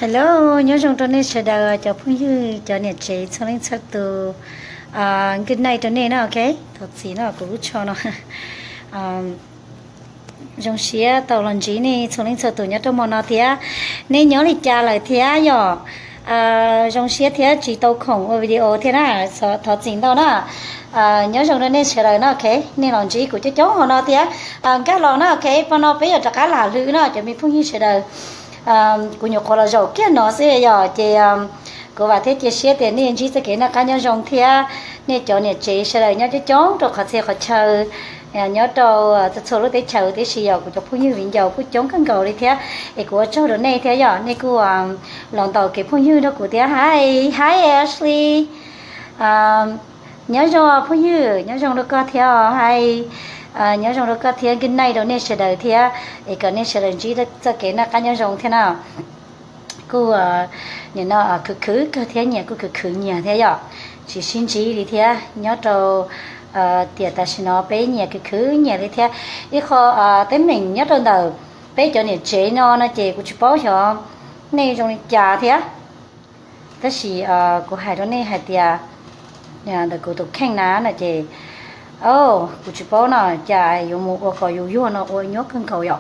Hello, nyob zoo rau nej sawv daws cov phooj ywg, cov niam tsev txhua leej txhua tus. Good night rau nej na, ok? Thov txim no kuv lub tsho no. Zoo siab tau los ntsib nej txhua leej txhua tus nyob rau hmo no thiab. Nej nyob li cas lawm thiab yom? Zoo siab thiab tsis tau khoom ua video thiab na, thov txim ntau na. Nyob zoo rau nej sawv daws na, ok? Nej los ntsib kuv coob coob hmo no thiab. Nkag los na, ok? Hmo no peb yuav rov qab lam hlwb no cov me phooj ywg sawv daws. Kuv nyuam qhuav los zaum kiag no xwb yom, ces kuv vam thiab cia siab tias nej ntsib txoj kev noj qab nyob zoo thiab. Nej cov niam tsev sawv daws nyob coob coob rau qhov txhia qhov chaw, nyob rau txhua txhua lub teb chaws, tiam sis yog kuv cov phooj ywg viv ncaus kuj coob kawg nkaus li thiab. Es kuv ua tsaug rau nej thiab yom, nej kuj los ntaus kev phooj ywg rau kuv thiab. Hi, hi Ashley. Nyob zoo phooj ywg, nyob zoo rau koj thiab os. Hi, nyob zoo rau koj thiab, good night rau nej sawv daws thiab. Es kom nej sawv daws ntsib txoj kev noj qab nyob zoo thiab na. Kuj nim no khwv khwv kawg thiab, nyias kuj khwv khwv nyias thiab yom, tsis sib ntsib li thiab. Nyob rau tiam tam sim no peb nyias khwv khwv nyias li thiab. Ib qho teeb meem nyob rau ntawm peb cov niam tsev no no ces kuv tsis paub xyov nej zoo li cas thiab. Tab sis kuv hais rau nej hais tias ntawm kuv tus kheej na no ces, kuv tsis paub no cas yuav mus ua kom yus yuag no ua nyuaj kawg nkaus yom.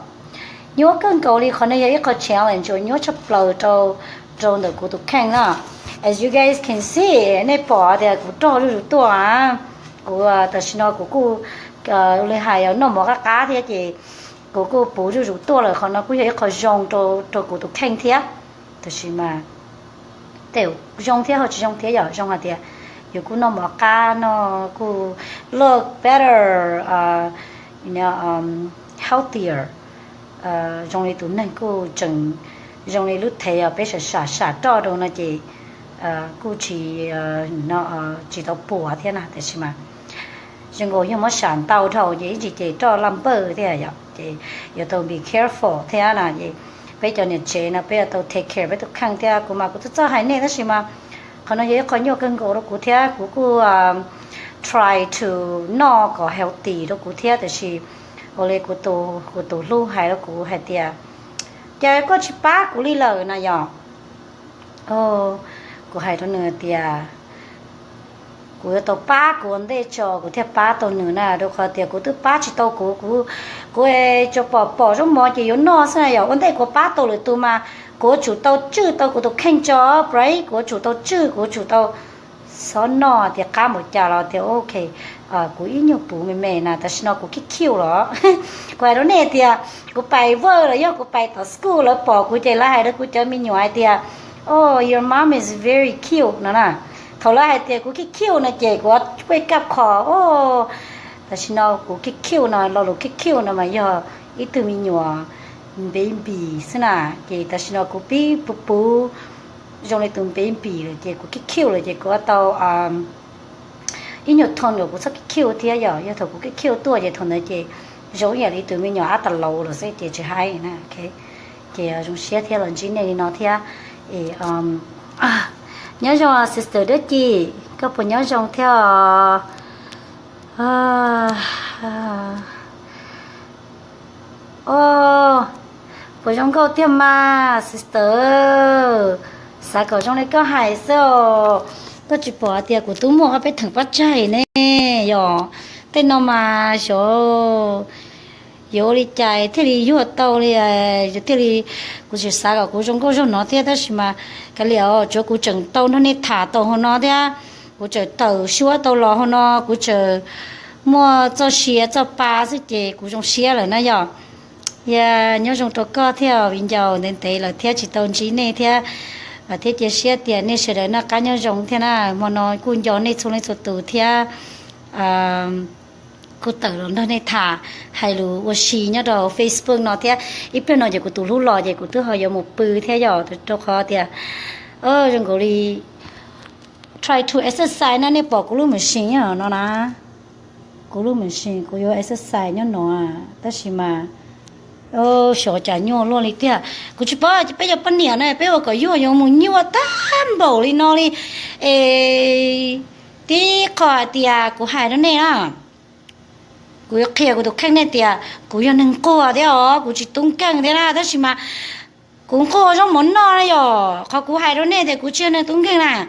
Nyuaj kawg nkaus li, qhov no yog ib qho challenge uas nyuaj tshaj plaws rau ntawm kuv tus kheej na. As you guys can see, nej pom tias kuv rog zuj zus tuaj. Kuv tam sim no kuv kuj li hais noj mov qab qab thiab ces kuv kuj puv zuj zus tuaj lawm. Qhov no kuj yog ib qho zoo rau kuv tus kheej thiab. Tab sis mas tej zoo thiab ho tsis zoo thiab yom. Zoo hais tias yus kuj noj mov qab no kuj look better, healthier, zoo li tus neeg kuj tseem zoo li lub thev os, peb sam sam sam roj rau no ces kuj tsis, tsis tau puas thiab na. Tab sis mas zoo nkaus yog muab sam ntau dhau ces ib ntsis ces roj laj npawj thiab yom, ces yuav tau be careful thiab na. Ces peb cov niam tsev no peb yuav tau take care peb tus kheej thiab. Kuv mas kuv twb txawj hais nej tab sis mas qhov no yog ib qho nyuaj kawg nkaus rau kuv thiab. Kuv kuj try to noj kom healthy rau kuv thiab, tab sis ua li kuv tus hlub hais rau kuv hais tias, cas koj tsis pab kuv li lawm na yom. Kuv hais rau nws tias kuv yuav tau pab kuv ua ntej tso kuv thiaj pab tau nws na, rau qhov tias kuv twb pab tsis tau kuv, kuv, kuv tsuas pom pom zaub mov ces yuav noj xwb na yom. Ua ntej kuv pab tau lwm tus mas kuv yuav tsum tau tswj tau kuv tus kheej tso, right? Kuv yuav tsum tau tswj, kuv yuav tsum tau xob noj tias qab npaum cas los tias ok, kuv ib nyuag puv me me na, tam sim no kuv cute cute los. Kuv hais rau nej tias kuv pais work los yog kuv pais tom school lawv pom kuv ces lawv hais rau kuv cov me nyuam hais tias, oh, your mom is very cute no na. Thaum lawv hais tias kuv cute cute no ces kuv wake up call, tam sim no kuv cute cute no, lo lus cute cute no mas yog ib tug me nyuam baby xwb na. Ces tam sim no kuv pib puv puv zoo li tus baby lawm ces kuv cute cute lawm ces kuv tau ib nyuag tone kom kuv txhob cute cute thiab yom. Yog thaum kuv cute cute tuaj ces thaum ntawd ces zoo ib yam li tus me nyuam ab tas laus lawm xwb ces tsis haib na. Ces zoo siab thiab los ntsib nej li no thiab. Nyob zoo sister Dab Ci, koj puas nyob zoo thiab os? Os, puas zoo nkauj tiag mas sister? Xav kom zoo li koj hais xwb os. Koj tsis pom hais tias kuv twb muaj ob peb theem pab tsaig ne yom. Tej no mas xyov yuav ua li cas thiaj li yuag tau li, thiaj li, kuv tseem xav kom kuv zoo nkauj zog no thiab tab sis mas kav liam os, tsuav kuv tseem tau nrog nej tham tau hauv no thiab, kuv tseem tawm suab tau los hauv no, kuv tseem muaj txoj sia txoj pa xwb ces kuv zoo siab lawm na yom. Yog nyob zoo rau koj thiab viv ncaus, ntev ntev lawm thiab tsis tau ntsib nej thiab, thiab cia siab tias nej sawv daws noj qab nyob zoo thiab na. Hmo no kuj nco nej txhua leej txhua tus thiab kuj tawm los nrog nej tham, hais lus ua si nyob rau Facebook no thiab. Ib pliag no ces kuv tus hlub los ces kuv twb ho yuav mus pw thiab yom, rau qhov tias zoo nkaus li try to exercise na, nej pom kuv lub machine no na. Kuv lub machine kuv yuav exercise nyob no, tab sis mas xyov cas nyuaj luaj li tiag. Kuv tsis paub peb cov poj niam na peb ua kom yuag yuav mus nyuaj tag npaum li no li. Es tib qho hais tias kuv hais rau nej na, kuv yuav qhia kuv tus kheej nej tias kuv yog neeg quag thiab os, kuv tsis tub nkeeg thiab na, tab sis mas Kuv nquag ua zaub mov noj na yom, qhov kuv hais rau nej tias kuv tsis yog neeg tub nkeeg na,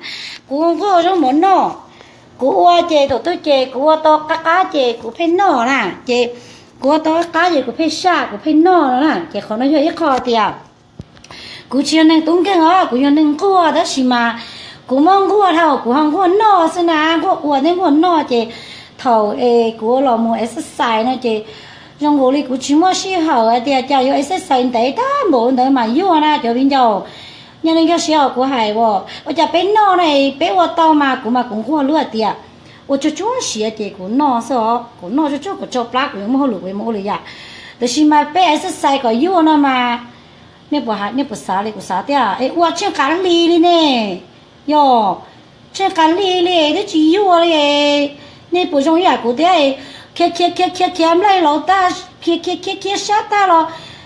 kuv nquag ua zaub mov noj. Kuv ua ces thaum twg ces kuv ua tau qab qab ces kuv pheej noj na, ces kuv ua tau qab qab ces kuv pheej saj kuv pheej noj no na, ces qhov no yog ib qho tias kuv tsis yog neeg tub nkeeg os, kuv yog neeg nquag tab sis mas kuv muab nquag dhau kuv ho nquag noj xwb na, nquag ua thiab nquag noj ces thaum es kuv los mus exercise no ces zoo nkaus li kuv tsis muaj sij hawm hais tias cas yuav exercise ntev tag npaum ntawd mas yuag na cov viv ncaus. Nyob li nkag siab os kuv hais as, ua cas peb noj na, peb ua tau mas kuv mas kuv nquag lub hais tias ua tsuag tsuag siav ces kuv noj xwb os, kuv noj tsuag tsuag kuv tsau plab kuv yuav muaj hauj lwm kuv yuav mus ua lwm yam. Tiam sis mas peb exercise kom yuag no mas nej puas xav li kuv xav tiag es ua tsheej qav hli li ne? Yog tsheej qav hli li twb tsis yuag li. Nej puas zoo ib yam kuv thiab, khiav khiav khiav khiav khiav nplaig laus tag, khiav khiav khiav khiav sab tag los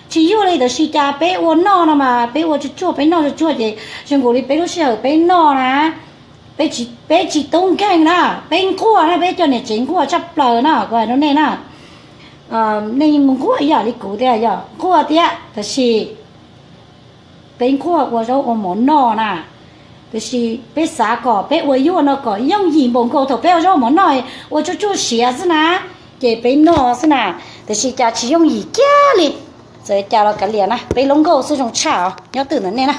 tsis yuag li. Tiam sis cas peb ua noj no mas peb ua tsuag tsuag peb noj tsuag tsuag ces zoo nkaus li peb lub sij hawm peb noj na, peb tsis tub nkeeg na, peb nquag na, peb cov niam tsev nquag tshaj plaws na kuv hais rau nej na. Nej yeej nquag ib yam li kuv thiab yog nquag thiab tiam sis peb nquag ua zaub ua mov noj na, tiam sis peb xav kom peb ua yuag no kom yooj yim npaum nkaus thaum peb ua zaub ua mov noj, ua tsuag tsuag siav xwb na, ces peb noj xwb na, tiam sis cas tsis yooj yim kiag li. Txawm cas los kav liam na, peb lub nkauj xwb zoo tshaj os, nyob twj ntawm nej na.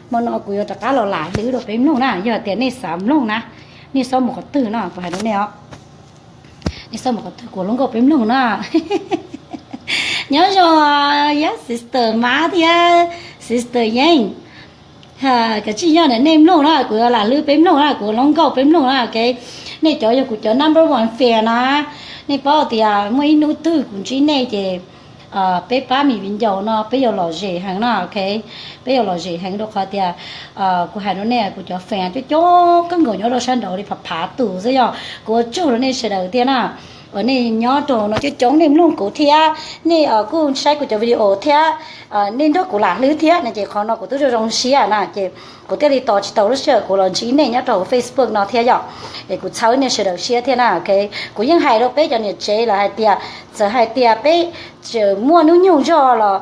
Hmo no kuv yuav rov qab los lam hlwb rau peb mloog na, yog tias nej xav mloog na, nej xob mus qhov twg no kuv hais rau nej os. Nej xob mus qhov twg kuv lub nkauj peb mloog na. Nyob zoo, yog sister Mab thiab sister Yeej, kav tsij nyob ntawm nej mloog na, kuv yuav lam hlwb peb mloog na, kuv lub nkauj peb mloog na, ok. Nej cov yog kuv cov number one fan na, nej paub tias muaj ib hnub twg kuv ntsib nej ces peb pab me viv ncaus no peb yuav lom zem heev na, ok. Peb yuav lom zem heev rau qhov tias kuv hais rau nej kuv cov fan coob coob kawg nkaus nyob rau sab nraud li phav phav tus xwb yog kuv ua tsaug rau nej sawv daws thiab na, uas nej nyob rau no coob coob nej mloog kuv thiab nej kuj saib kuv cov video thiab nej nrog kuv lam hlwb thiab no ces qhov no kuv twb zoo zoo siab na ces kuv thiaj li tos tsis tau lub sij hawm kuv los ntsib nej nyob rau hauv Facebook no thiab yom. Es kuv txhawb nej sawv daws siab thiab na, ok. Kuv yeej hais rau peb cov niam tsev lawm hais tias txawm hais tias peb tseem muaj hnub nyoog zog los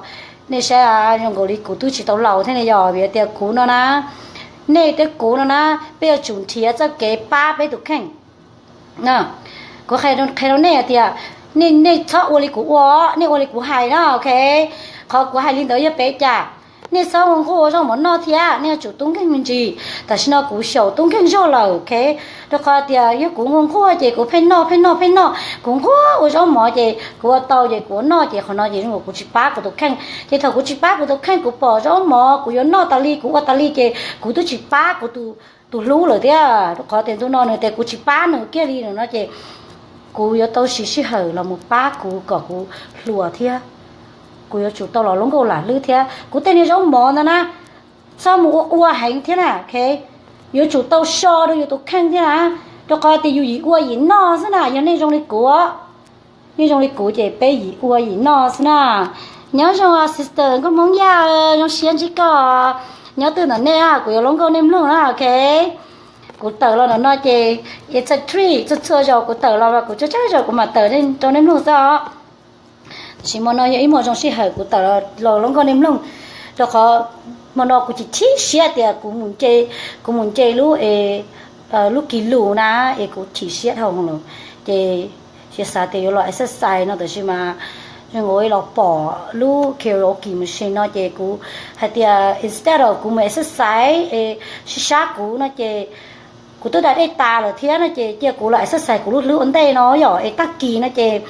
nej saib zoo nkaus li kuv twb tsis tau laus thiab ne yog vim tias kuv no na, nej thiab kuv no na, peb yuav tsum nrhiav txoj kev pab peb tus kheej. Kuv qhia rau nej hais tias nej txhob ua li kuv ua, nej ua li kuv hais na, ok. Qhov kuv hais li ntawd yog peb cas, nej txhob ua nquag ua zaub mov noj thiab nej yuav tsum tub nkeeg me ntsis. Tam sim no kuv xyaum tub nkeeg zog lawm, ok. Rau qhov tias yog kuv nquag nquag ces kuv pheej noj pheej noj pheej noj, kuv nquag ua zaub mov ces kuv ua tau ces kuv ua noj ces qhov no ces zoo nkaus kuv tsis pab kuv tus kheej. Ces thaum kuv tsis pab kuv tus kheej kuv pom zaub mov kuv yuav noj tas li kuv ua tas li ces kuv twb tsis pab kuv tus hlub lawm thiab. Rau qhov tias ntu no nws tias kuv tsis pab nws kiag li no ces kuv yuav tau siv sij hawm los mus pab kuv kom kuv hluas thiab. Kuv yuav tsum tau los lub nkauj lam hlwb thiab. Kuv tej niag zaub mov ntawd na, txhob mus ua ua heev thiab na, ok. Yuav tsum tau so rau yus tus kheej thiab na, rau qhov tias yus yim ua yim noj xwb na. Yog nej zoo li kuv, nej zoo li kuv ces peb yim ua yim noj xwb na. Nyob zoo sister Nkauj Hmoob Yaj, zoo siab ntsib koj. Nyob twj ntawm nej, kuv yuav lub nkauj nej mloog na, ok. Kuv tawm los ntawm no ces it's a treat, txhua txhua zaus kuv tawm los kuv tsawg tsawg zaus kuv mam tawm rau nej mloog xwb os. Tiam sis hmo no yog ib hmo zoo sij hawm kuv tawm los lub nkauj nej mloog, rau qhov hmo no kuv chim chim siab tias kuv mus nce lub, lub kis lus na, es kuv chim siab dhau lawm. Ces xav tias yuav los exercise no tiam sis mas zoo nkaus los pom lub karaoke machine no ces kuv hais tias instead of kuv mus exercise es sib sab kuv no ces kuv twb da dej tas lawm thiab no ces cia kuv los exercise kuv lub hlwb ua ntej no yom, es tag kis no ces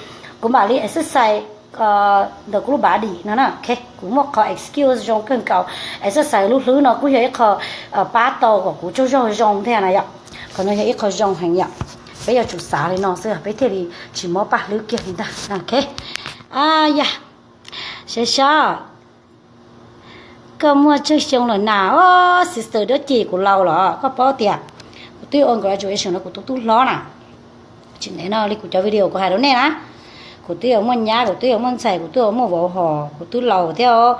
kuv mam li exercise ntawm kuv lub body no na. Ok, kuv muaj qhov excuse zoo kawg nkaus, exercise lub hlwb no kuj yog ib qho pab tau kom kuv tsaug zog zoo thiab na yom. Qhov no yog ib qho zoo heev yom. Peb yuav tsum xav li no xwb peb thiaj li tsis mob paj hlwb kiag li ntag. Ok, yog, sab sab koj muaj tsawg xyoo lawm na? Os, sister Duab Ci, kuv laus los koj paub tias kuv twb ua graduation no kuv tus tub hlob na. Tsis ntev no li kuv cov video kuv hais rau nej na, kuv twb yuav muaj nyab, kuv twb yuav muaj ntxhais, kuv twb yuav muaj vauv hos kuv twb laus thiab.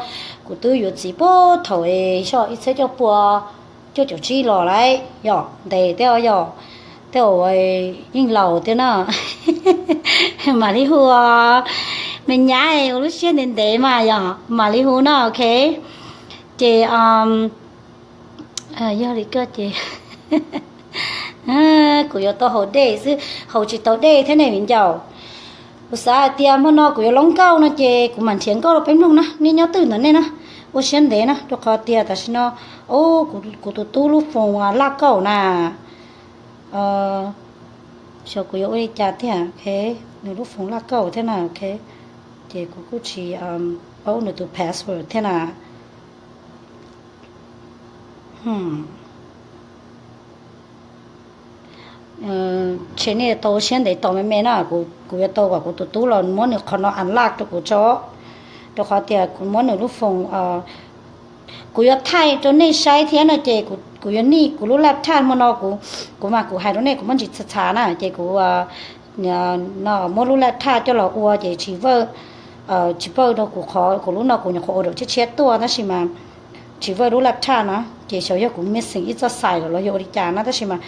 Kuv twb yuav txiv puag thaum xyoo ib txhiab cuaj pua cuaj caum tsib los lawm yom, ntev thiab yom, thiab yeej laus thiab na. Mam li hu, me nyab ua lub siab ntev ntev mas yog mam li hu no, ok. Ces yog li ko ces kuv yuav tau haus dej xwb, haus tsis tau dej thiab ne viv ncaus. Kuv xav hais tias hmo no kuv yuav loov nkauj no ces kuv mam nrhiav nkauj rau peb mloog na, nej nyob twj ntawm nej na, ua siab ntev na, rau qhov tias tam sim no, o, kuv tus tub lub foos laj kauj na. Xyov kuv yuav ua li cas thiab, ok, nws lub foos laj kauj thiab na, ok, ces kuv kuj tsis paub nws tus password thiab na. Ces nej tau siab ntev tos me me na, kuv yuav tau kom kuv tus tub los muab nws qhov no unlock rau kuv tso, rau qhov tias kuv muab nws lub foos, kuv yuav thaij rau nej saib thiab no ces kuv yuav nij kuv lub laptop hmo no, kuv mas kuv hais rau nej kuv muaj ntsis txhav txhav na ces kuv no muab lub laptop coj los ua ces tsis vawj, tsis vawj rau kuv qhov kuv lub no kuv nyuam qhuav ua dua tshiab tshiab tuaj tab sis mas tsis vawj lub laptop na, ces xyov yog kuv missing ib txoj xais los los yog ua li cas na, tab sis mas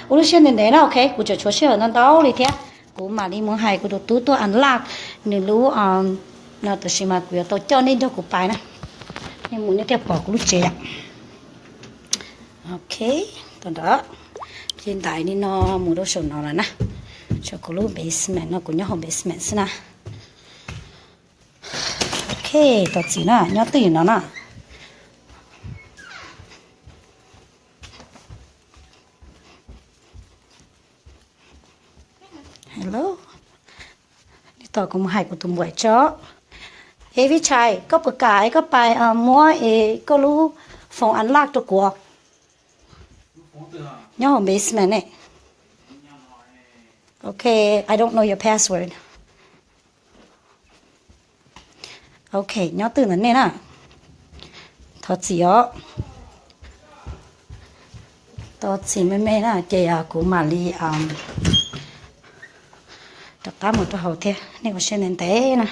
ua lub siab ntev ntev na, ok, kuv tseem tshuav sij hawm ntau ntau li thiab, kuv mam li mus hais kuv tus tub tuaj unlock nws lub no, tab sis mas kuv yuav tau coj nej nrog kuv pais na, nej mus nej thiaj pom kuv lub tsev yom. Ok, tau nrad, ces ntais li no mus rau saum no lawm na, saum kuv lub basement no, kuv nyob hauv basement xwb na. Ok, tos txim na, nyob twj ywm no na. Hello, nws tos kuv mus hais kuv tus npuam tso. Es Vij Tshais, koj puas kam es koj pais muab es koj lub foos unlock rau kuv? Nyob hauv basement ne. Ok, I don't know your password. Ok, nyob twj ntawm nej na. Thov txim os. Thov txim me me na, ces kuv mam li rov qab mus rau hauv thiab, nej ua siab ntev ntev na.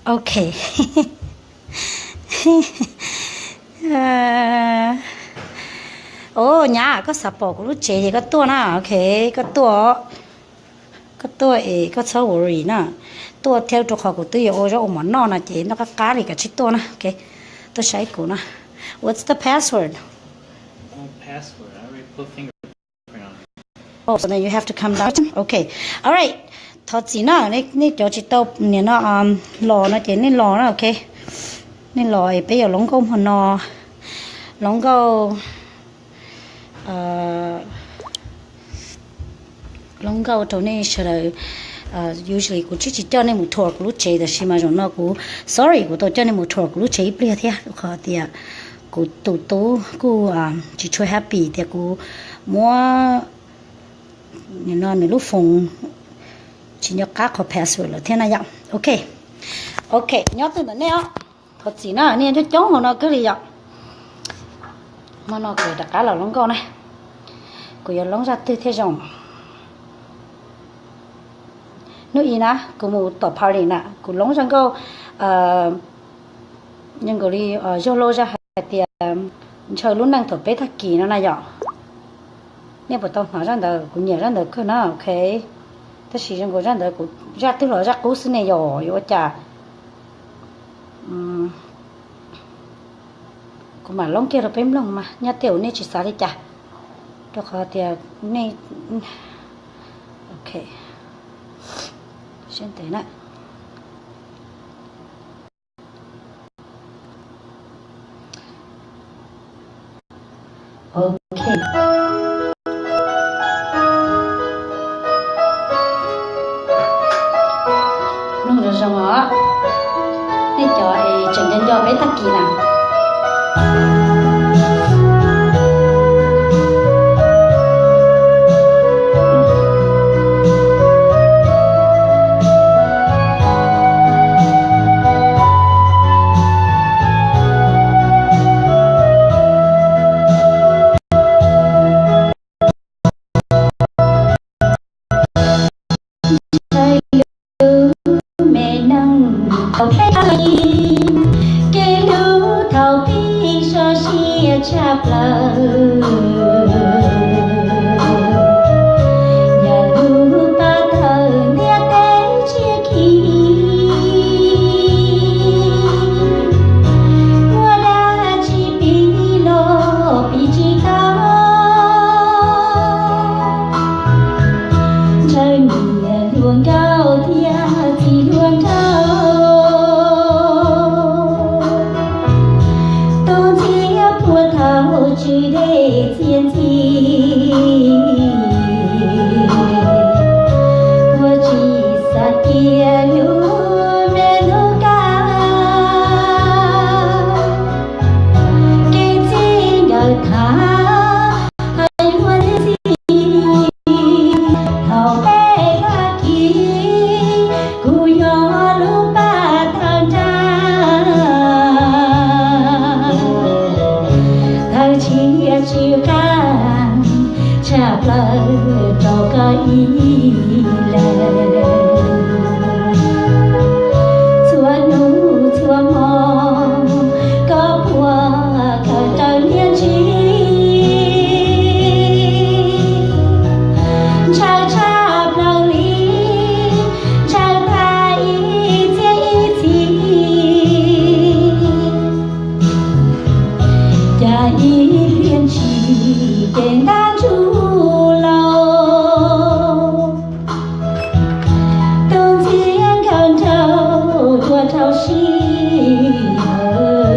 Ok. O, nyab, koj xav pom kuv lub tsev ces koj tuaj na, ok, koj tuaj. Koj tuaj es koj txhob worry na. Tuaj thiab, rau qhov kuv twb yuav ua zaub ua mov noj no ces noj qab qab li, kav tsij tuaj na, ok. Tuaj saib kuv na. What's the password? Oh, so then you have to come down. Ok. All right. Thov txim na, nej cov tsis tau nim no los no ces nej los na, ok. Nej los es peb yuav loov nkauj hmo no. Loov nkauj, loov nkauj rau nej sawv daws. Usually kuv twb tsis coj nej mus tour kuv lub tsev, tab sis mas zaum no kuv sorry, kuv tau coj nej mus tour kuv lub tsev ib pliag thiab, rau qhov tias kuv tus tub kuj tsis tshua happy tias kuv muab no nws lub foos tsis nco qab qhov password lawm thiab na yom. Ok, ok, nyob twj ntawm nej os. Thov txim na, nej coob coob hauv no kawg li yom. Hmo no kuv rov qab los loov nkauj na. Kuv yuav loov zaj twg thiaj zoo? Hnub ib na kuv mus tom party na, kuv loov zaj nkauj, zoo nkaus li Zog Lauj zaj hais tias ntshaw lub neej thaum peb tag kis no na yom. Nej puas tau hnov zaj ntawd? Kuv nyiam zaj ntawd kawg na, ok. Tab sis zoo nkaus zaj ntawd kuv zaj twg los zaj qub xwb ne yom, yuav ua cas? Kuv mam loov kiag rau peb mloog mas nyob tej uas nej tsis xav li cas, rau qhov tias nej, ok, siab ntev na. Ok. Mloog zoo zoo os. Nej cov es tseem nco nco peb tag kis na. Ntshai lub me neeg thaum peb tag kis, kev hlub thaum pib sov siab tshaj plaws, yam lub pab tawm ntiaj teb tsiab khi. Tias yus me lub kab, kev txij nkawm tham hais muaj txiv. Thaum peb tag kis, kuv yog lub paj thawj nrag, thawj tshiab tsw qab tshaj plaws rau koj ib leeg. Txhua hnub txhua hmo koj puas khaws raws niaj ntsis, ntshaw tshaj plaws li, ntshaw tag ib txhiab ib txhis. Cas ib pliag ntshis ces ntab ntsuj laus, tus ntxhiab nkawd nraug tuaj rau sij hawm.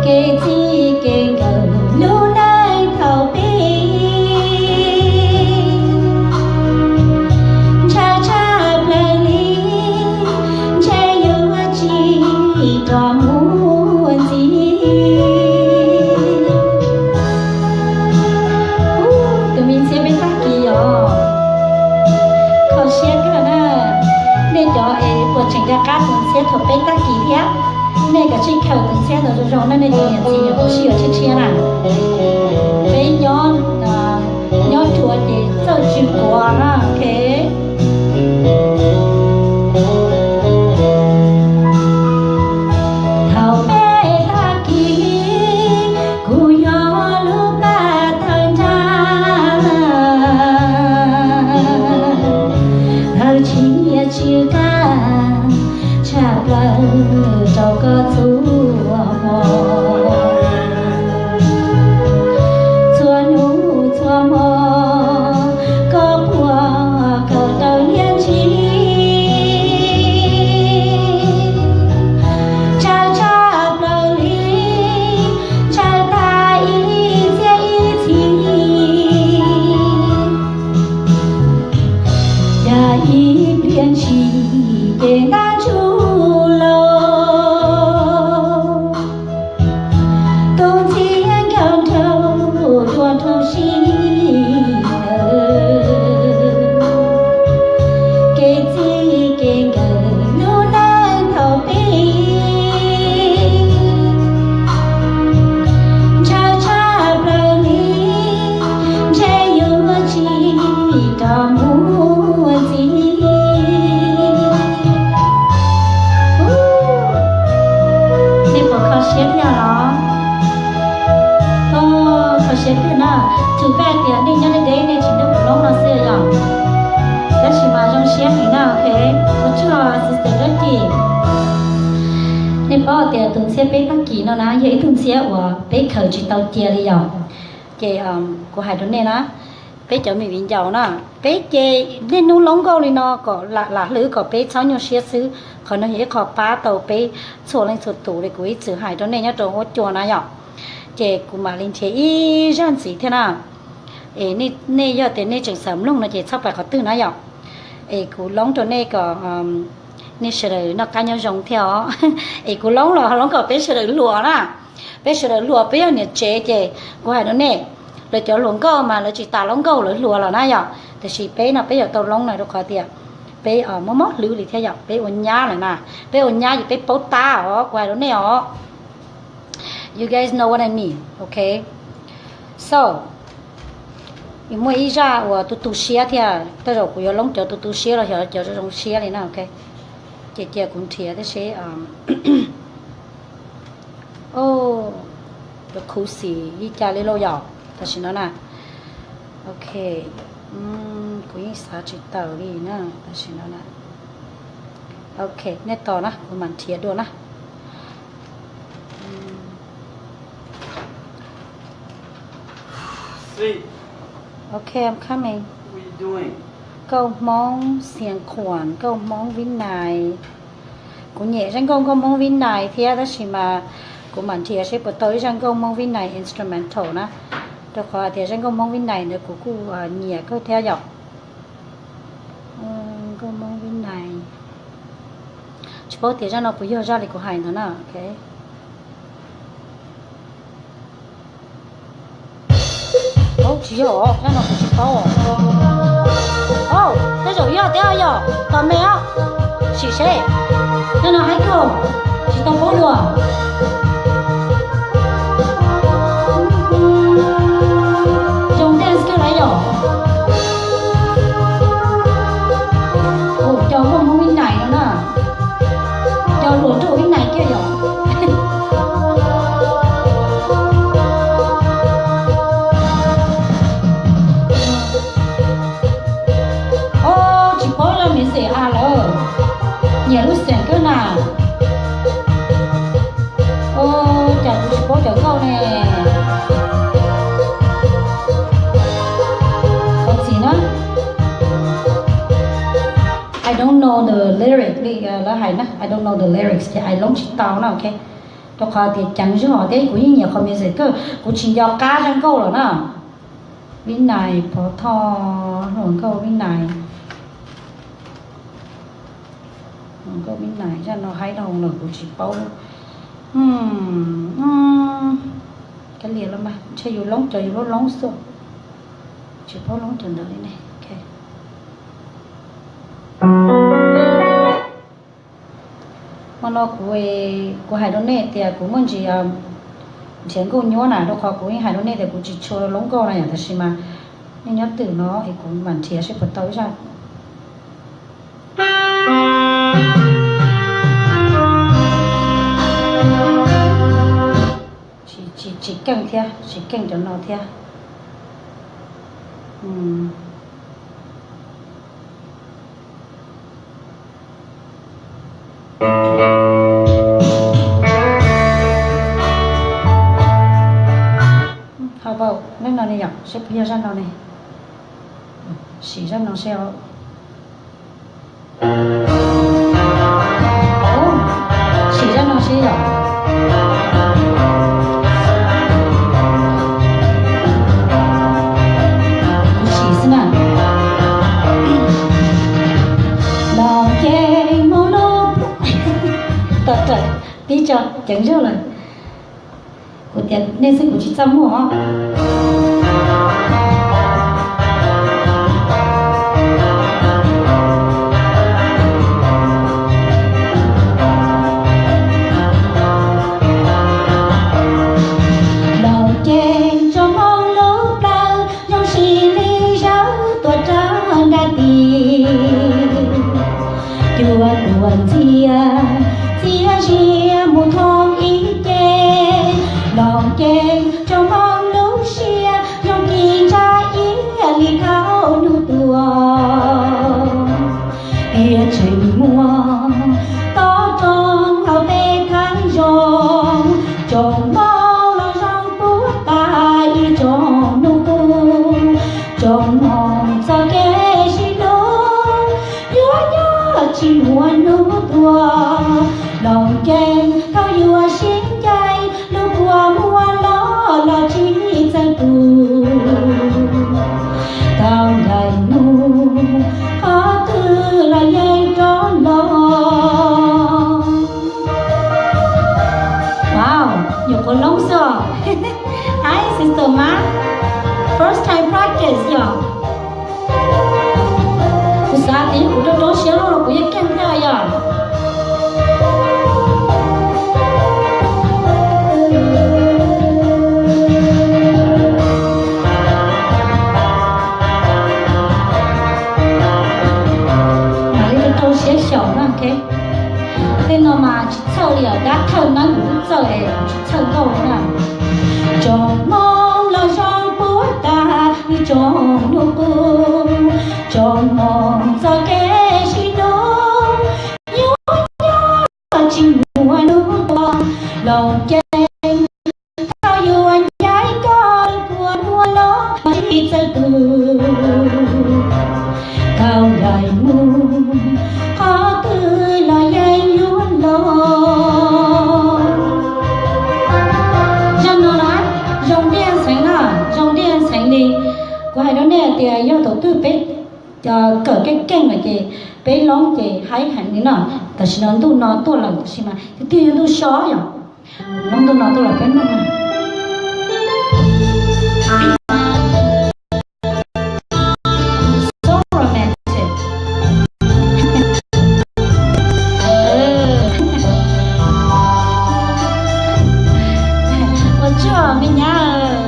Kev txij kev nkawm lub neej thaum pib, ntshaw tshaj plaws li, ntshe yuav tsis rov muaj ntxiv. Tus me ntxhiab peb tag kis os, kho siab kawg na. Nej cov es puas tseem nco qab tus ntxhiab thaum peb tag kis thiab? Nej kav tsij khaws tus ntxhiab ntawd zoo zoo na, nej cov niam txiv nyuam qhuav sib yuav tshiab tshiab na. Peb nyob, nyob rua ces txawj tsw quav na, ok. Thaum peb tag kis, kuv yog lub paj thawj nrag, thawj tshiab tsw qab tshaj plaws rau koj txhua hmo. Txhua hnub txhua hmo koj puas khaws raws niaj ntsis, ntshaw tshaj plaws li, ntshaw tag ib txhiab ib txhis. Cas ib pliag ntshis ces ntab ntsuj laus, tus ntxhiab nkawd nraug tuaj rau sij hawm. Kev txij kev nkawm lub neej thaum pib, ntshaw tshaj plaws li, ntshe yuav tsis rov muaj ntxiv. Nej puas kho siab thiab los? Kho siab kawg na. Too bad tias nej nyob deb deb nej tsis nrog kuv loob no xwb yom. Tab sis mas zoo siab heev na, ok. Ua tsaug sister Lucky. Nej paub tias tus ntxhiab peb tag kis no na yog ib tug ntxhiab uas peb khaws tsis tau cia li yom. Ces kuv hais rau nej na, peb cov me viv ncaus na, peb ces niaj hnub loob nkauj li no kom lam hlwb kom peb txhob nyuaj siab xwb. Qhov no yog ib qho pab tau peb txhua leej txhua tus li kuv ib txwm hais rau nej nyob rau huab cua na yom. Ces kuv mam li nrhiav ib zaj ntxiv thiab na. Es nej yog tias nej tseem xav mloog no ces txhob pais qhov twg na yom. Es kuv loob rau nej kom nej sawv daws noj qab nyob zoo thiab os. Es kuv loob los loob kom peb sawv daws hluas na. Peb sawv daws hluas, peb yog niam tsev ces kuv hais rau nej, lawv cov hluas nkauj mas lawv tsis tas loob nkauj, lawv hluas los na yom. Tiam sis peb no peb yuav tau loob no rau qhov tias peb mob mob hlwb li thiab yom, peb ua nyab lawm na. Peb ua nyab ces peb paub tab os, kuv hais rau nej os. You guys know what I mean, ok? So, muaj ib zaj uas tu tu siab thiab, tej zaum kuv yuav loob cov tu tu siab los yog cov zoo siab li na, ok? Ces cia kuv nrhiav thiab seb. Cov khuv xim li cas li lauj yom, tam sim no na. Ok, kuv yeej xav tsis tawm li na, tam sim no na. Ok, nej tos na, kuv mam nrhiav dua na. Ok, I'm coming. Nkauj Hmoob Xiav Khuam, Nkauj Hmoob Vib Nais. Kuv nyiam zaj nkauj Nkauj Hmoob Vib Nais thiab, tab sis mas kuv mam nrhiav seb puas tau ib zaj nkauj Hmoob Vib Nais instrumental na, rau qhov hais tias zaj nkauj Hmoob Vib Nais ntawd kuv kuj nyiam kawg thiab yom. Tsis paub tias zaj no puas yog zaj li kuv hais ntawd na. Ok. Paub tsis yog, zaj no kuv tsis paub. Au, tej zaum yog thiab yom, tos me os. Sim seb. Zaj no haib kawg, tsis tau paub dua. Zoo dance kawg na yom. Ua cas muaj Hmoob Vib Nais no na. Cov hluas nraug Vib Nais kiag yom. Au, tsis paub zaj music a lawm. Nyiam lub xeem kawg na. Au, cas kuv tsis paub cov nkauj ne. Thov txim na. I don't know the lyric li, lawv hais na, I don't know the lyrics ces ai loob tsis tau na, ok. Rau qhov tias ceev zog thiab kuv yeej nyiam qhov music kawg, kuv tsis nco qab zaj nkauj lawm na. Vib Nais Pov Thoj, hluas nkauj Vib Nais. Hluas nkauj Vib Nais, zaj no haib dhau lawm kuv tsis paub. Kav liam los mas, ntshe yus loob cov yus loob loob xwb. Tsis paub loob cov ntawd li ne. Ok. Hmo no kuv, kuv hais rau nej tias kuv muaj ntsis nrhiav nkauj nyuaj na, rau qhov kuv yeej hais rau nej tias kuv tsis tshua loob nkauj na yom, tab sis mas nej nyob twm no es kuv mam nrhiav seb puas tau ib zaj. Tsis keej thiab, tsis keej cov no thiab. How about nej no ne yom, seb puas yog zaj no ne. Sim zaj no seb. Sim zaj no seb yom. Kuv sim xwb na. Los ces mus lub, tau raws tib tso ceev zog lawm. Kuv tias nej xwb kuv tsis txaj muag os. Los ces tso hmoov lub plawv zoo si li zawv tuaj rau nram tid. Cua tuaj ntxias, txias zias mus thoob ib ce. Los ces tso hmoov lub siab zoo ci ntsa iab li thaum hnub tuaj. Tiaj tseem muaj tob roob hauv peb thaj zoo, tsoom hmoov los zoo puag ta ib tsoom hnub qub. Tsoom hmoov txoj kev sib hlub yuav nyob tsis muaj hnub tuag. Loos ceeb thaum yuav sib ncaim, lub kua muag los los tsis txawj tu. Tau ncaim mus qhov twg los yeej rov los. Wow, nyuam qhuav loob xwb os. Hi sister Mab, first time practice yom. Kuv xav tias yog kuv rau rau siab loj los kuv yeej keej thiab yom. Mam li rau rau siab xyaum na, ok. Tej no mas tsis txhawj li os, dab thawj na kuv twb txawj es kuv tsis txhawj nkauj li na. Tsoom hmoov los zoo puag ta ib tsoom hnub qub, tsoom hmoov txoj kev sib hlub yuav nyob tsis muaj hnub tuag. Loos ceeb thaum yuav ncaim koj, lub kua muag los tsis txawj tu. Tau ncaim mus qhov twg los yeej yuav los. Zaj no na, zoo tiag xeev na, zoo tiag xeev li. Kuv hais rau nej tias yog thaum twg peb kawm keej lawm ces peb loob ces haib heev li no. Tam sim no ntuj no tuaj lawm tab sis mas tiag tiag yog ntuj so yom. Loob ntuj no tuaj lawm peb mloog na. So romantic. Ua tsaug me nyab.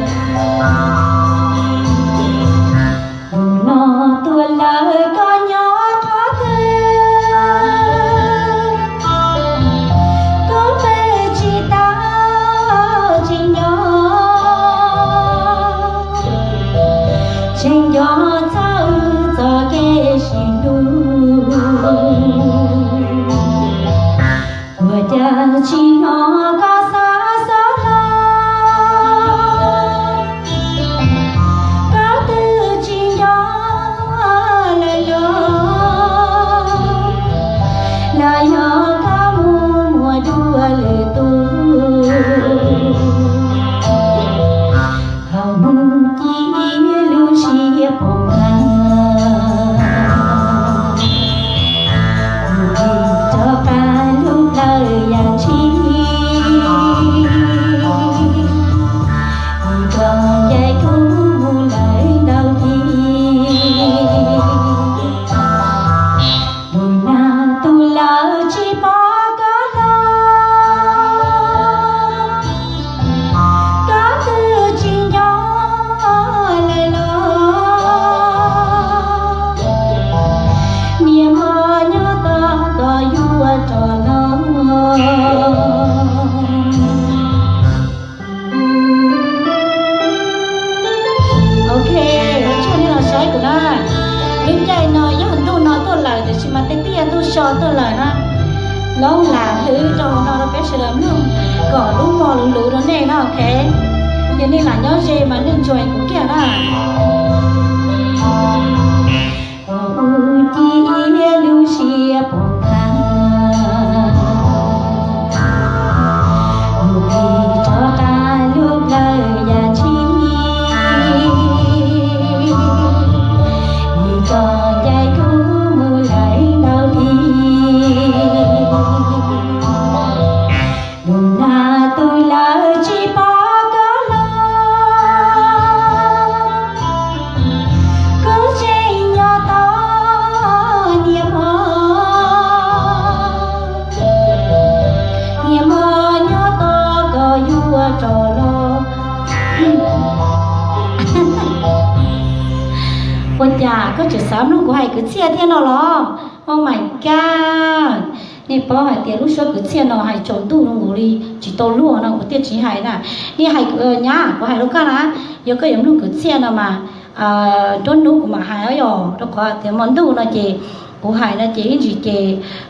Tus no tuaj lawm koj nyob qhov twg, koj peb tsis tau tsis nyob, tseem nco txog wb txoj kev sib hlub. Ua cas tsis hnov koj xav xob hlo, koj twb tsis nco lawm los, los yog koj mus muaj dua lwm tus. Thaum hnub ci lub siab poob tag, mus rov qab lub plawv yam tshis, mus txog ncaim kuv mus lawm ntau hli. Tus nag tus lawm tsis pom koj los, koj twb tsis nco lawm los, niam hmo nyob tos koj yuav rov los. Ok, ua tsaug nej los saib kuv na. Lub caij no yog ntuj no tuaj lawm tiam sis mas tej tiaj ntuj so tuaj lawm na. Loob lam hlwb rau no rau peb sawv daws mloog kom lub hmo luv luv rau nej na, ok. Yog nej lam nyob ze mas nej enjoy kuv kiag na. Ua ci lub siab poob tag, mus plig rov qab lub plawv yam tshis, vim koj ncaim kuv mus lawm ntau hli. Tus nag tus lawm tsis pom koj los, kuv tseem nco tos niam hmo, niam hmo nyob tos koj yuav rov los. Ua cas koj tseem xav mloog kuv hais kwv txhiaj thiab no los? Oh my god! Nej paub hais tias lub suab kwv txhiaj no hais tsaus ntuj nkaus li tsis tau luag no kuv thiaj tsis hais na. Nej hais, nyab, kuv hais rau koj na, yog koj yuav mloog kwv txhiaj no mas nruab hnub kuv mam hais os, yog rau qhov tias hmo ntuj no ces kuv hais no ces ib ntsis ces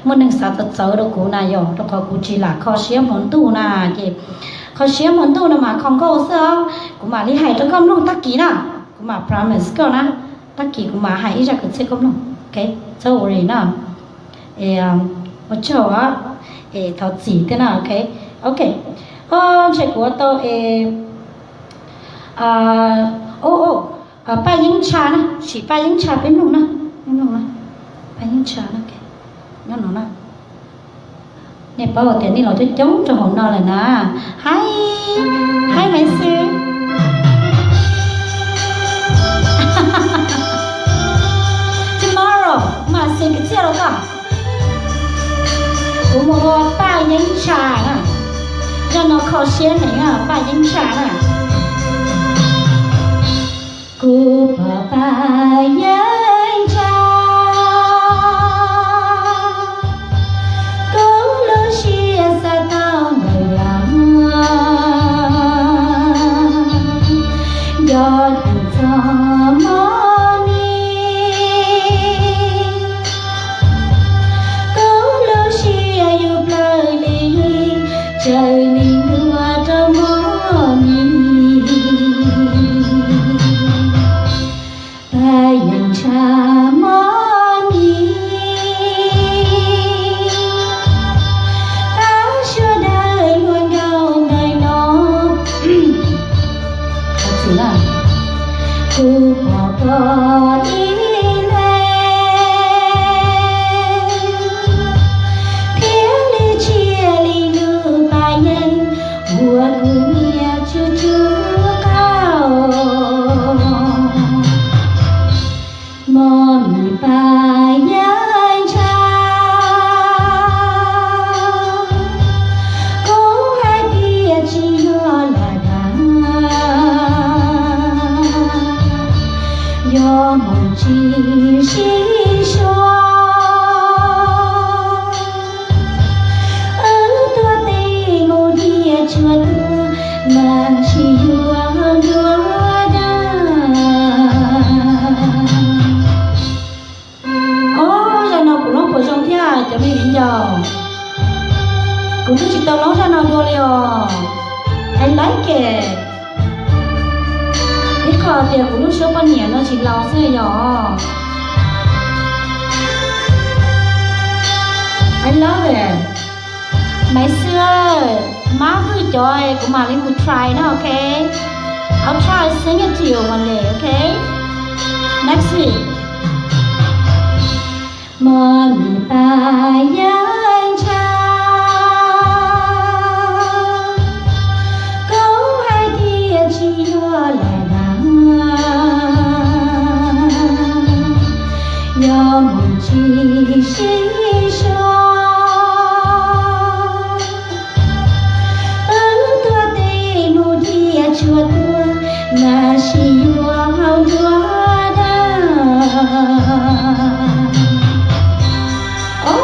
muaj neeg xav txawv txawv rau kuv na yom, rau qhov kuv tsis lam kho siab hmo ntuj na. Ces kho siab hmo ntuj no mas kho nkauj xwb os. Kuv mam li hais rau koj mloog tag kis na, kuv mam promise koj na, tag kis kuv mam hais ib zaj kwv txhiaj koj mloog, ok? Txhob worry na. Ua tsaug, thov txim thiab na, ok? Ok, ntshe kuv ua tau es, Paj Yeeb Ntsha na, sim Paj Yeeb Ntsha peb mloog na, peb mloog na, Paj Yeeb Ntsha na, nyob no na. Nej paub tias nej los coob coob rau hauv no lawm na. Hi, hi Maiv Xwb. Tomorrow mam xeem kwv txhiaj rau koj. Kuv mus ua Paj Yeeb Ntsha na. Zaj no kho siab heev na, Paj Yeeb Ntsha na. Kuv pom Paj Yeeb Ntsha, kuv lub siab xav tau ntawm yam, nco tus txog mog mi. Kuv lub siab yus plawg li, tsaws li ntua rau mog mi. Paj Yeeb Ntsha mog mi, pab suav dawg luag nraug ntawm no. Kuv pom koj ib leeg, Cov me viv ncaus, kuv twb tsis tau laub zaj no dua li os. I like it. Ib qho tias kuv lub suab poj niam no tsis laus xwb yog. I love it. Maiv Xwb, mab vwj cov kuv mam li mus try na, ok? I'll try sing it to you one day, ok? Next week. Mos me pas yeej ntshaw, koj hais tias tsis yuav lawm na, yog mus tsis sib suav. Wb tuag tej mus thiaj tsuas tuag, mas sis yuav hau ntuag dab. Au,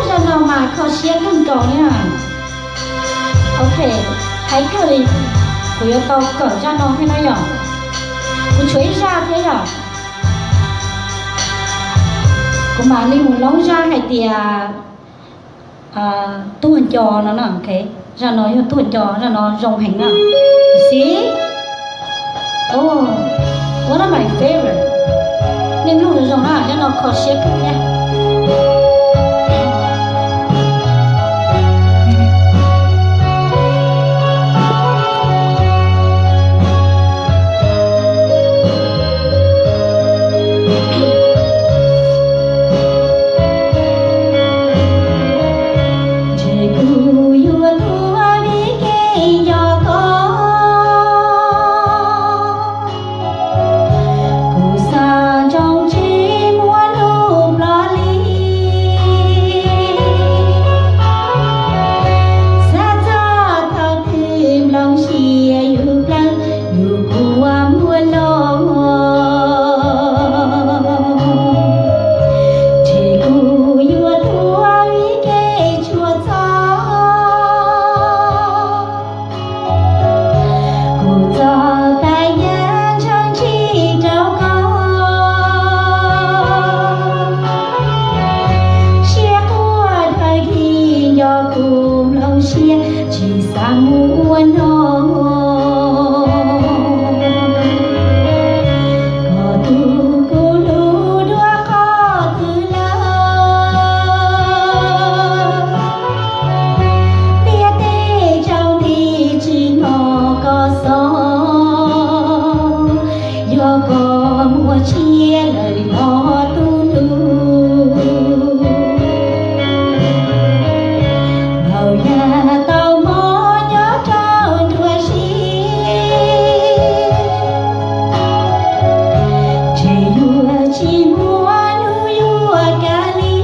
zaj no mas kho siab kawg nkaus na. Ok, hais kawg li, kuv yuav tau kawm zaj no thiab na yom. Kuv tshuav ib zaj thiab yom. Kuv mam li mus laub zaj hais tias tuag nco no na, ok. Zaj no yog tuag nco, zaj no zoo heev na. See? Oh, one of my favorite. Nej mloog zoo zoo na, zaj no kho siab kawg thiab. Ntshe kuv yuav tuag vim kev nco koj. Kuv xav ntsoov tsis muaj hnub ploj li. Xav txog thaum twg nplooj siab yus plawv, yus kua muag loj. Ntshe kuv yuav tuag vim kev tshua txog. Kuv txoj tais yeej ntshai ntshis rau koj. Siab quaj dhawv dhim nco kuv nplooj siab tsis xav mus ua no. Koj tus kuv hlub dua qhov twg lawm? Ntiaj teb tsaus nti tsis hnov koj xov, yog koj muaj tsiaj lawm los tu ntu. Npaum yam tau mob nyob rau nruab siab, ntshe yuav tsis muaj hnub yuav kaj li.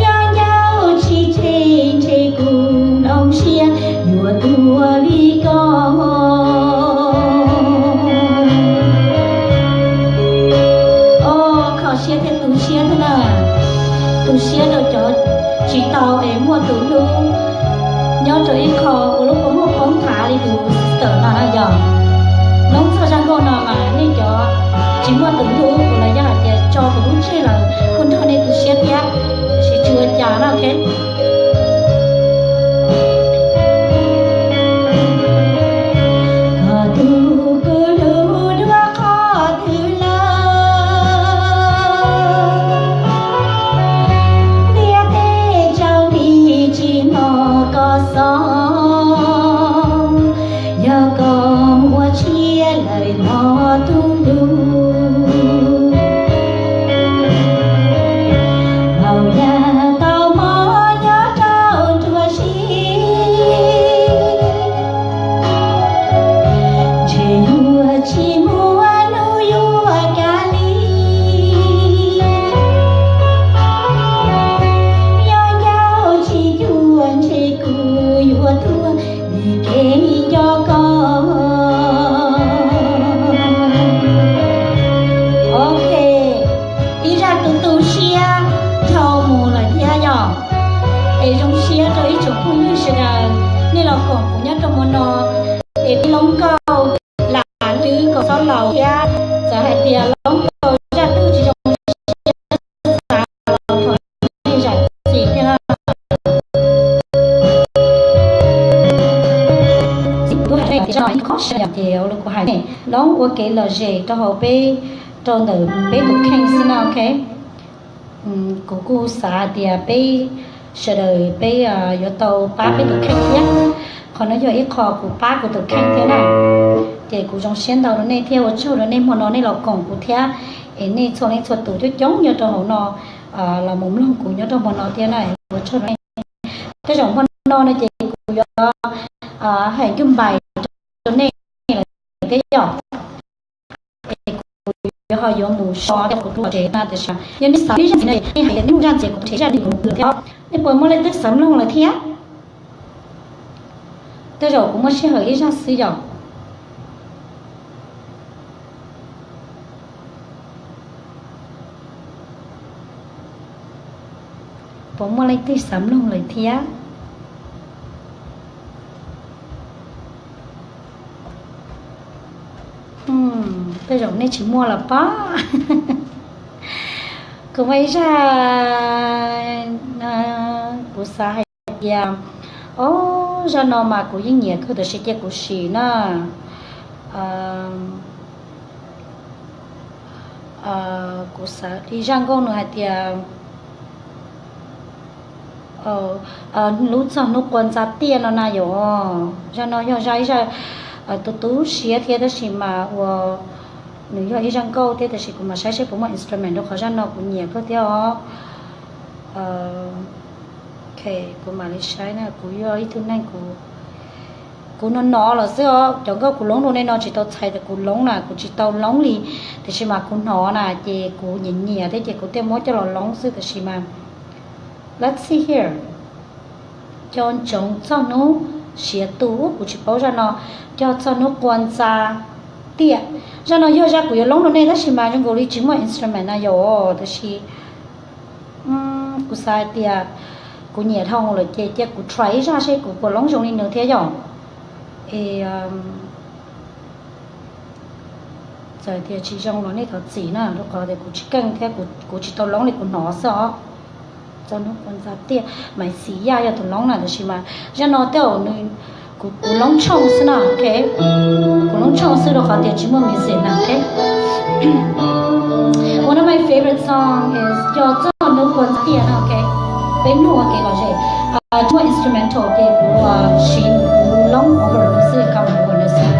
Yog ncauj tsis tseg ntshe kuv nplooj siab yuav tuag vim koj. Os, kho siab thiab tu siab thiab na. Tu siab rau cov tsis tau es muaj tus hlub nyob rau ib qho ua lub kua muag poob thav li tus sister no na yog. Noob txog zaj nkauj no mas nej cov tsis muaj tus hlub los yog hais tias tso tus hlub tseg lawm kuj nrog nej tu siab thiab, tiam sis tsis ua cas na, ok. Koj tus kuv hlub dua qhov twg lawm? Ntiaj teb tsaus nti tsis hnov koj xov, yog koj muaj tsiaj lawm los tu ntu. sawv daws, ces ua li kuv hais ne, loob ua kev lom zem rau hauv peb, rau ntawm peb tus kheej xwb na, ok. Kuv kuj xav hais tias peb sawv daws peb yuav tau pab peb tus kheej thiab. Qhov no yog ib qho kuv pab kuv tus kheej thiab na. Ces kuv zoo siab ntau rau nej thiab ua tsaug rau nej hmo no nej los koom kuv thiab, es nej txhua leej txhua tus coob coob nyob rau hauv no los mus mloog kuv nyob rau hmo no thiab na, ua tsaug rau nej. Tej zaum hmo no no ces kuv yuav hais coj npais rau nej lawm thiab yom. Es kuv yuav ho yuav mus so thiab kuv tuaj tsev na, tiam sis yog nej xav ib zaj ntxiv no nej hais tias nej muaj zaj ntxiv kuv rhe zaj ntxiv kuv thiab. Nej puas muaj leej twg xav mloog lawm thiab? Tej zaum kuv muaj sij hawm ib zaj xwb yom. Puas muaj leej twg xav mloog lawm thiab? Tej zaum nej tsis muaj los pob. Kuv muaj ib zaj, kuv xav hais tias, o, zaj no mas kuv yeej nyiam kawg tiam sis cia kuv sim na. Kuv xav ib zaj nkauj nws hais tias, lub txog hnub qua ntxa tiaj no na yom. Zaj no yog zaj ib zaj tu tu siab thiab tab sis mas ua nws yog ib zaj nkauj thiab tab sis kuv mam saib seb puas muaj instrument rau qhov zaj no kuv nyiam kawg thiab os. Ok, kuv mam li saib na, kuv yog ib tug neeg kuv, kuv hnov hnov los xwb os. Cov nkauj kuv loob rau nej no tsis tau txhais tias kuv loob na, kuv tsis tau loob li, tiam sis mas kuv hnov na ces kuv nyiam nyiam thiab ces kuv thiaj muab coj los loob xwb tiam sis mas, let's see here. Cog ntsoov txog hnub siav tu, kuv tsis paub zaj no. Cog txog hnub qua ntxa tiaj. Zaj no yog zaj kuv yuav loob rau nej tab sis mas zoo nkaus li tsis muaj instrument na yom, tab sis kuv xav hais tias kuv nyiam dhau lawm ces cia kuv try ib zaj seb kuv puas loob zoo li nws thiab yom. Es txawm tias tsis zoo los nej thov txim na, rau qhov tias kuv tsis keej thiab kuv tsis tau loob li, kuv hnov xwb os. Txog hnub qua ntxa tiaj, Maiv Xis Yaj yog tus loob na, tab sis mas zaj no tej zaum nws, kuv loob tshooj xwb na, ok. Kuv loob tshooj xwb rau qhov tias tsis muaj music na, ok. One of my favorite song is Cog Txog Hnub Qua Ntxa Tiaj na, ok. Peb mloog ua kev lom zem, tsis muaj instrumental ces kuv siv kuv loob over xwb, cover over xwb.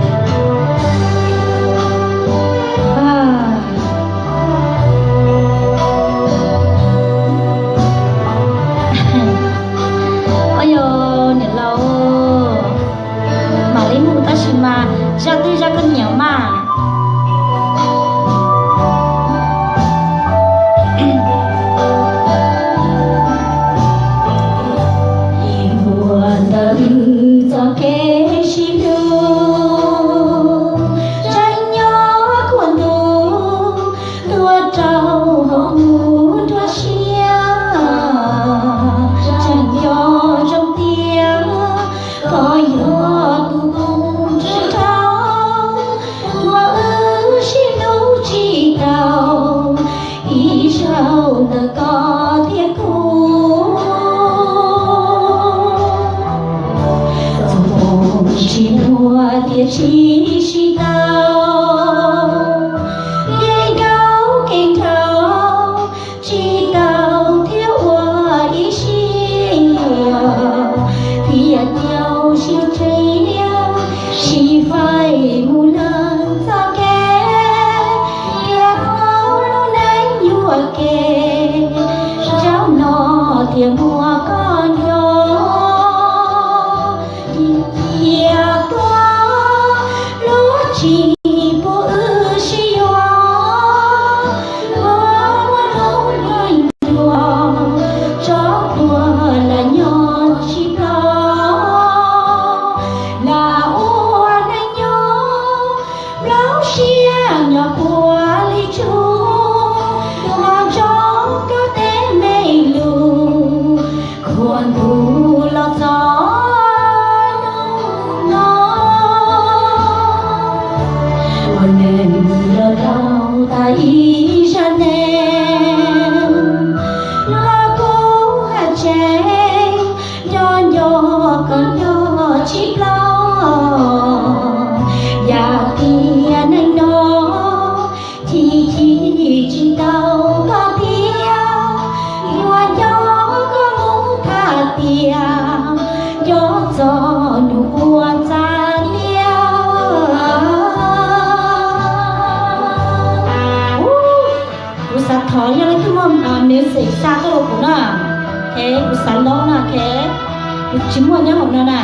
Oj yog niam laus, mam li mus tab sis mas zaj twg zaj koj nyiam mas. Ua ntawm txoj kev sib hlub, tseem nyob khuam ntuj, tuaj rau hauv kuv nruab siab, tseem nco zoo tias koj yog tus koob tswj rau, uas wb sib hlub tsis tau ib zaug ntawm koj thiab kuv. Txoj moo tsis muaj tiam sis sib tau, kev nrauj kev nrauj Thov yog leej twg muaj music xa tuaj rau kuv na. Es kuv xav lob na, es kuv tsis muaj nyob hauv no na.